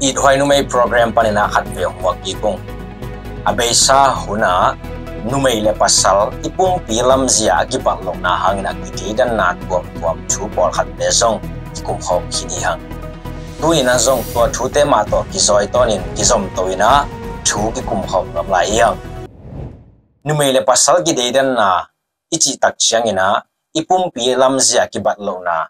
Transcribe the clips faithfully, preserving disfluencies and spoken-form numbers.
Ithuai numei program panin ah khat vei hong muak kik ung. A beisa hun ah numei le pasal i pumpi lamzia a kibat lohna hangin ah kideidanna tuamtuam thu pawlkhatte zong kikumkhawm khin hi hang. Tuni in ah zong tua thute mah tawh kizawitawn in kizomto in ah thu kikumkhawm nuam lai hi hang. Numei le pasal kideidanna i cih tak ciangin ah i pumpi lamzia kibat lohna,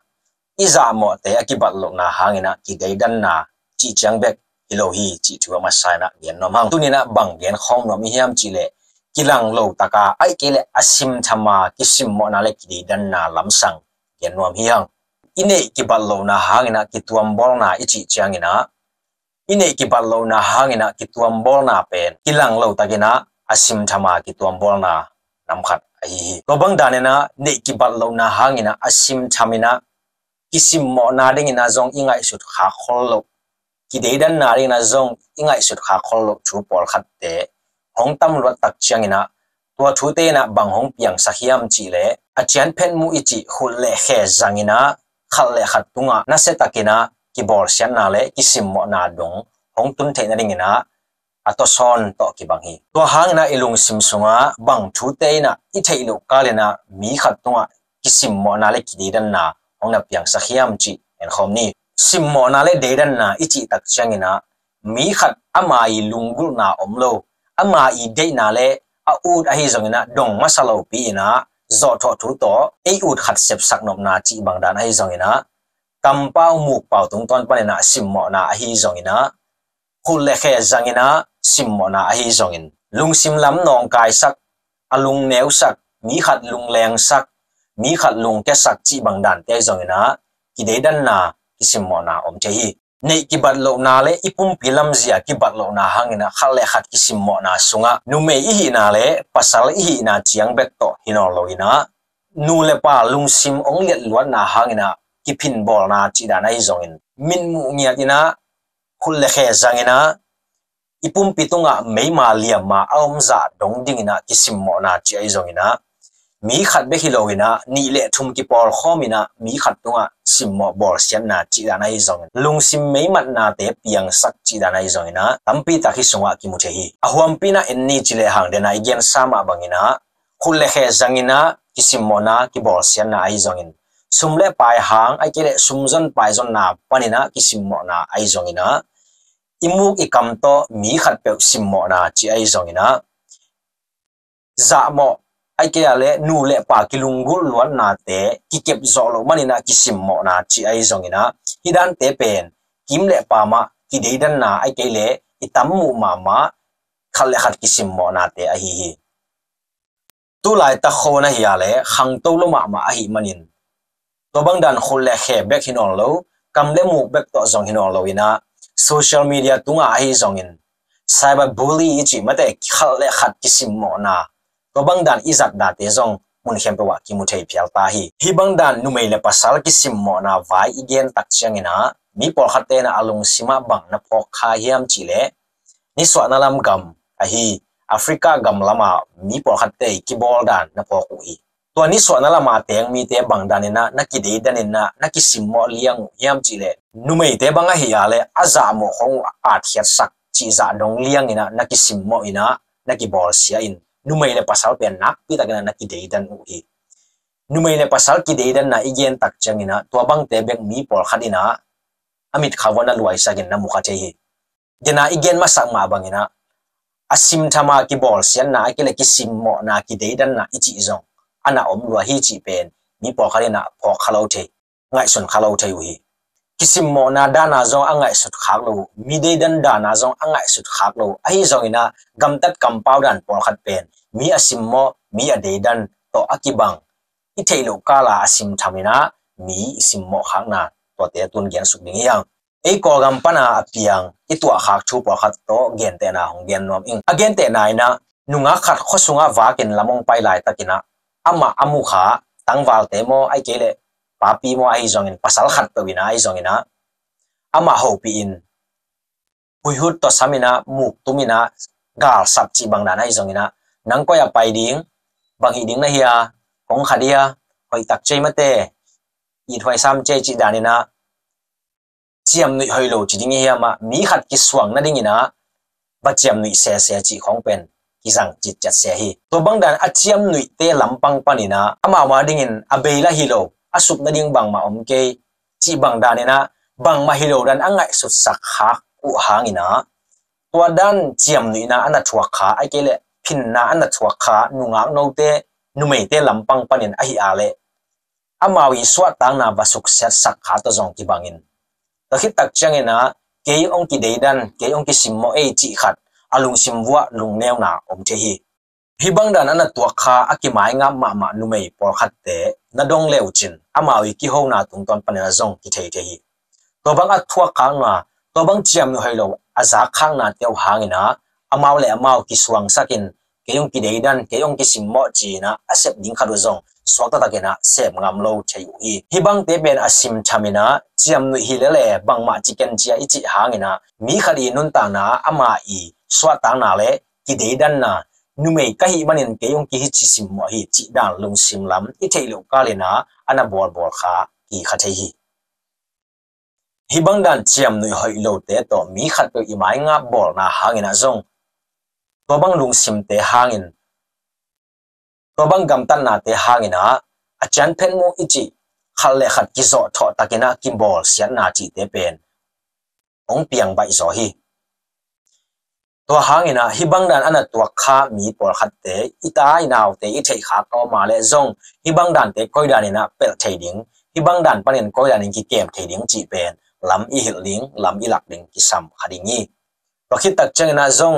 i zahmawhte a kibat lohna hangin ah kideidanna cih ciang bek hi lo hi cih thu a masa in ah gen nuam hang. Tuni in ah bang gen khawm nuam i hiam cih leh kilang lo taka ahih kei leh a simtham a kisimmawhna le kideidanna lamsang gen nuam hi hang. I neih kibat lohna hangin ah kituambawlna i cih ciangin ah i neih kibat lohna hangin ah kituambawlna pen kilang lo takin ah a simtham a kituambawlna nam khat ahi hi. Tua bang danin ah neih kibat lohna hangin ah a simtham in ah kisimmawhna dingin ah zong i ngaihsut khak khol loh, kideidanna dingin ah zong i ngaihsut khak khol loh thu pawlkhatte hong tam luat tak ciangin ah tua thute in ah bang hong piangsak hiam cih leh a cianphet muh i cih khut le khe zangin ah khat le khat tungah nasia takin ah kibawlsiatna le kisimmawhna dong hong tun theih nadingin ah a tawsawn tawh kibang hi. Tua hangin ah i lungsim sungah bang thute in ah i theih loh kalin ah mi khat tungah kisimmawhna le kideidanna hong na piangsak hiam cih en khawm ni. Simmawhna le deidanna i cih tak ciangin ah mi khat ama i lunggulhna om lo, ama i deihna le a ut ahi zongin ah dong masa lopi in ah zawhthawh thu tawh ei ut khat sepsak nopna cih bang dan ahi zongin ah kampau mukpau tungtawn panin ah simmawhna ahi zongin ah khut le khe zangin ah simmawhna ahi zongin lungsim lam nawngkaisak, a lungneusak, mi khat lunglengsak, mi khat lungkiasak cih bang dante ahi zongin ah kideidanna kisimmawhna om thei hi. Neih kibat lohna le i pumpi lamzia kibat lohna hangin ah khat le khat kisimmawhna sungah numei i hihna le pasal i hihna ciang bek tawh hi nawn lo in ah nu le pa lungsim hong liatluatna hangin ah kiphinbawlna cih dan ahi zongin mitmuh ngiat in ah khut le khe zangin ah i pumpi tungah meima liam a a om zah dong dingin ah kisimmawhna cih ahi zongin ah mi khat bek hi loin ah nih le thum kipawlkhawm in ah mi khat tungah simmawh bawlsiatna cih dan ahi zongin lungsim meimatnate piangsak cih dan ahi zongin ah tampi tak hih sungah kimu thei hi. A huampi in ah en ni ci lehang den a i gensa mah bangin ah khut le khe zangin ah kisimmawhna kibawlsiatna ahi zongin sum le pai hang ahih kei leh sumzon paizonna panin ah kisimmawhna ahi zongin ah i muk i kam tawh mi khatpeuh simmawhna cih ahi zongin ah zahmawh ahih kei leh nu le pa kilunggulh luatnate kikep zawh loh manin ah kisimmawhna cih ahi zongin ah hih dante pen kim le pam ah kideidanna ahih kei leh i tam muh mahmah khat le khat kisimmawhnate ahi hi. Tulaitak khawng ahi a le khangto lo mahmah ahih manin tua bang dan khut le khe bek hi nawn lo, kam le muk bek tawh zong hi nawn lo in ah social media tungah ahi zongin cyber bully i cih mate khat le khat kisimmawhna tua bang dan i zatnate zong mun khempeuh ah kimu thei phial ta hi. Hih bang dan numei le pasal kisimmawhna vai i gen tak ciangin ah mi pawlkhatte in ah a lungsim ah bang na phawk kha hiam cih leh nisuahna lam gam ahi Africa gam lamah mi pawlkhatte i kibawl dan na phawk uh hi. Tua nisuahna lamah teng mite bang danin ah na kideidan in ah na kisimmawh liang uh hiam cih leh numeite bang ahi a le a zahmawh khawng uh atkhiatsak cih zah dong liangin ah na kisimmawh in ah na kibawlsia in numei le pasal pen nakpi takin ah na kideidan uh hi. Numei le pasal kideidanna i gen tak ciangin ah tua bangte bek mi pawlkhat in ah a mitkha vuah na luaisakin na mu kha thei hi. Dena i gen masak mah bangin ah a simtham a kibawlsiatna ahih kei leh kisimmawhna kideidanna i cih zong a na om lua hi cih pen mi pawlkhat in ah phawk kha lo thei, ngaihsun kha lo thei uh hi. Kisimmawhna dan a zong a ngaihsut khak lo uh, mi deidan dan a zong a ngaihsut khak lo uh, ahi zongin ah gamtat kampau dan pawlkhat pen mi a simmawh, mi a deidan tawh a kibang i theih loh kal a a simtham in ah mi i simmawh khakna tuate tun gensuk ding hi hang. Ei Kawlgam pan a a piang i tuahkhak thu pawlkhat tawh gentehna hong gen nuam ing. A gentehna in ah nungak khat khua sungah vakin lam hong pai laitakin ah amah a mukha tangvalte maw ahih kei leh papi maw ahi zongin pasal khatpeuh in ah ahi zongin ah amah hopih in huihut tawh sam in ah muk tum in ah galsap cih bang dan ahi zongin ah nang koi ah pai ding, bang hih ding na hi a, kong kha dia, hoih tak cei mate, ithuai sam cei cih dan in ah ciamnuih hoih lo ci ding i hiam ah, mi khat kisuang nadingin ah va ciamnuih sese cih khawng pen kizang citciat se hi. Tua bangdan a ciamnuihte lampang panin ah amau adingin a bei lah hi lo, a sup nading bangmah om kei cih bangdanin ah bangmah hi lo dan a ngaihsutsak khak uh hangin ah, tua dan ciamnuihna a na thuak kha, ahih kei leh phinna a na thuak kha nungak note, numeite lampang panin ahi a leh amau i suahtakna va suksiatsak kha tawh zong kibangin, tua khit tak ciangin ah kei hong kideidan, kei hong kisimmawh ei cih khat a lungsim vuah lungneuna om thei hi. Hih bangdan a na tuak kha a kimaingap mahmah numei pawlkhatte na dong le uh cin, amau i kihona tungtawn panin ah zong kithei thei hi. Tua bang a thuak khakna, tua bang ciamnuih hoih lo a zak khaknate uh hangin ah amau le amau kisuangsakin, kei hong kideidan, kei hong kisimmawh ci-in ah a sep ding khat uh zong suak taktakin ah sep ngam lo thei uh hi. Hih bangte pen a simthamin ah ciamnuih hi lele bangmah ci ken ci-a i cih hangin ah mi khat i nuntakna, ama i suahtakna le kideidanna, numei ka hih manin kei hong kihi ci simmawh hi cih dan lungsim lam i theih loh kalin ah a na bawlbawl kha hi kha thei hi. Hih bangdan ciamnuih hoih lote tawh mi khatpeuh i maingap bawlna hangin ah zong, tua bang lungsimte hangin, tua bang gamtatnate hangin ah a cianphetmuh i cih khat le khat kizawhthawh takin ah kibawlsiatna cihte pen hong piang baih zaw hi. Tua hangin ah hih bangdan a na tuak kha mi pawlkhatte, i ta i naute i theih khak a om a leh zong, hih bangdante koi danin ah pelh thei ding, hih bangdan panin koi danin kikem thei ding cih pen lam i hilh ding, lam i lak ding kisam kha ding hi. Tua khit tak ciangin ah zong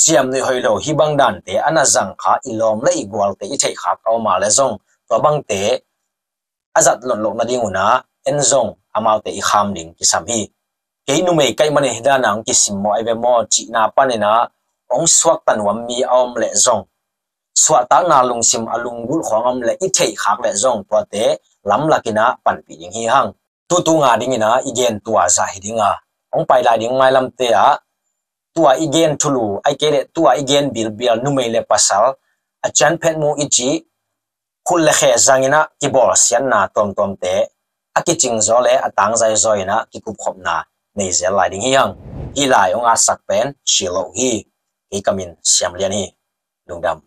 ciamnuih hoih lo hih bangdante a na zang kha i lawm le i gualte i theih khak a om a leh zong, tua bangte a zat lotloh nading un ah en zong amaute i kham ding kisam hi. Kei numei ka hih manin hih dana hong kisimmawh ei ve maw cihna panin ah hong suakta nuam mi a om leh zong, suahtakna lungsim a lunggulh khawng a om leh i theih khak leh zong tuate lamlakin ah panpih ding hi hang. Tutu nga dingin ah i gen tua zah hi ding a, hong pai lai ding mailamte ah tua i gen thulu, ahih kei leh tua i gen bilbial numei le pasal a cianphetmuh i cih khut le khe zangin ah kibawlsiatna tuamtuamte a kicing zaw le a tangzai zaw in ah kikupkhopna nei zel lai ding hi hang. Hih lai hong atsak pen Shilo hi. Kei ka min Siam Lian hi. Lungdam.